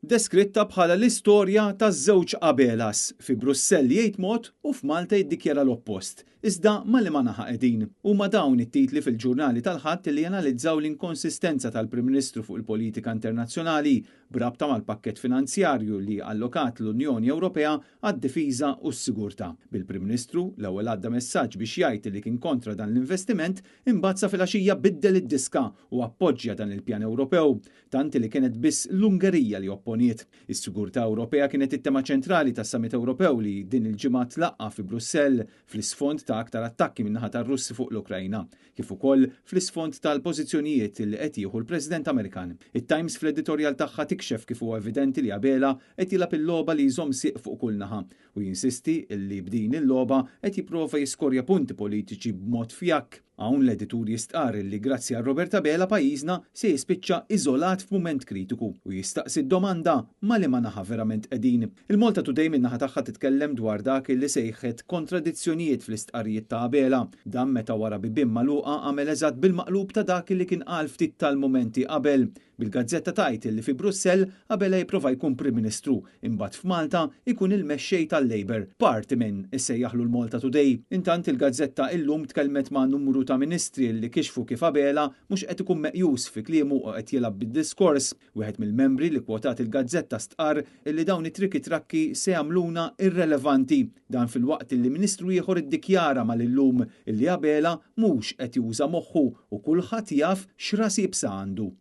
Deskritta bħala l-istorja taż-żewġ Abelas, fi Brussell jgħid mod u f'Malta jiddikjara l-oppost. Iżda ma' liema naħa qegħdin? Huma dawn it-titli fil-ġurnali tal-Ħadd li janalizzaw l-inkonsistenza tal-Prim Ministru fuq il-politika internazzjonali b'rabta mal-pakkett finanzjarju li allokat l-Unjoni Ewropea għad-difiża u s-sigurtà. Bil-Prim Ministru l-ewwel għadda messaġġ biex jgħid li kien kontra dan l-investiment, imbagħad sa filgħaxija biddel id-diska u appoġġja dan il-pjan Ewropew, tant li kienet biss l-Ungerija li opponiet. Is-sigurtà Ewropea kienet it-tema ċentrali tas-Summit Ewropew li din il-ġimgħa tlaqqa' fi Brussell fl-isfond ta' aktar attakki min-naħa tar-Russi fuq l-Ukrajna, kif ukoll fl-isfond tal-pożizzjonijiet li qed jieħu l-President Amerikan. It-Times fl-editorjal tagħha tikxef kif huwa evidenti li Abela qed jilgħab il-logħba li jżomm sieq fuq kull naħa u jinsisti li b'din il-logħba qed jipprova jiskorja punti politiċi b'mod fjakk. Hawn l-editur jistqarr li grazzi għal Robert Abela pajjiżna se jispiċċa iżolat f'mument kritiku u jistaqsi d-domanda ma' liema naħa verament qegħdin. Il-Malta Today min-naħa tagħha titkellem dwar dak li sejħet kontradizzjonijiet fl-istqarrijiet ta' Abela. Dan meta wara bibien magħluqa għamel eżatt bil-maqlub ta' dak li kien qal ftit tal-mumenti qabel. Bil-gazzetta tgħid li fi Brussell Abela jipprova jkun Prim Ministru, imbagħad f'Malta jkun il-mexxej tal-Labour. Party man issejjaħlu l-Malta Today. Intant il-gazzetta Illum tkellmet ma' numru ta' ministri li kixfu kif Abela mhux qed ikun meqjus fi kliemu u qed jilgħab bid-diskors. Wieħed mill-membri li kwotat il-gazzetta stqarr li dawn it-trikki trakki se jagħmluna irrelevanti. Dan filwaqt li ministru ieħor iddikjara mal-Illum illi Abela mhux qed juża moħħu u kulħadd jaf x'ras iebsa għandu.